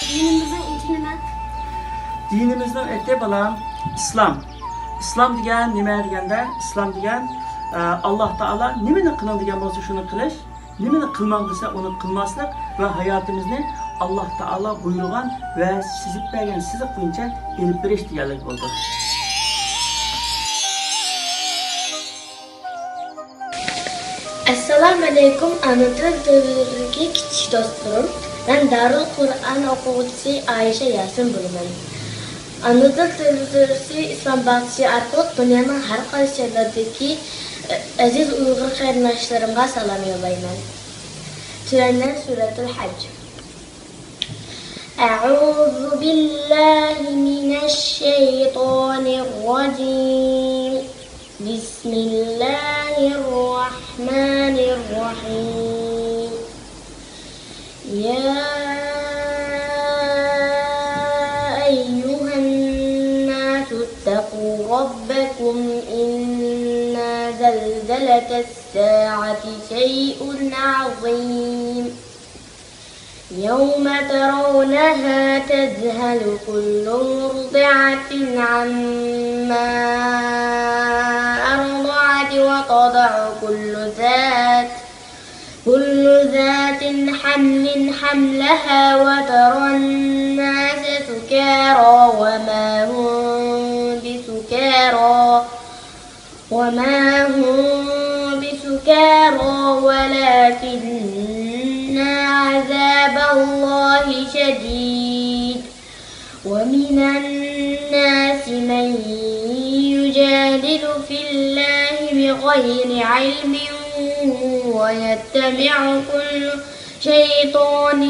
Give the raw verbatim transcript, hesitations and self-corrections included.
دىنىمىزنىڭ ئېتى نېمە؟ دىنىمىزنىڭ ئېتى، بالام، ئىسلام. ئىسلام دېگەن نېمە دېگەندە، ئىسلام دېگەن، ئە، ئاللاھ تائالا نېمىنى قىلىڭ دېگەن بولسا، شۇنى قىلىش، نېمىنى قىلماڭ دېسە، ئۇنى قىلماسلىق ۋە ھاياتىمىزنى ئاللاھ تائالا بۇيرۇغان ۋە سىزىپ بەرگەن سىزىق بويىچە ئېلىپ بېرىش دېگەنلىك بولىدۇ. ئەسسالامۇئەلەيكۇم، ئانا تىل تۆگىلىرىدىكى كىچىك دوستلىرىم. مەن دارۇل قۇرئان ئوقۇغۇچىسى ئائىشە ياسىن بولىمەن. ئانا تىل تۆگىلىرى ئىسلام باغچىسى ئارقىلىق دۇنيانىڭ ھەر قايسى جايلىرىدىكى ئەزىز ئۇيغۇر قېرىنداشلىرىمغا سالام يوللايمەن. تۆۋەندە سۈرەتۇل ھەج. أعوذ بالله من الشيطان الرجيم. بسم الله الرحمن الرحيم. يا أيها الناس اتقوا ربكم إن زلزلة الساعة شيء عظيم. يوم ترونها تذهل كل مرضعة عما أرضعت وتضع كل ذات، كل ذات حمل حملها وترى الناس سكارى وما هم بسكارى وما هم بسكارى ولكن عذاب الله شديد. ومن الناس من يجادل في الله بغير علم ويتبع كل شيطان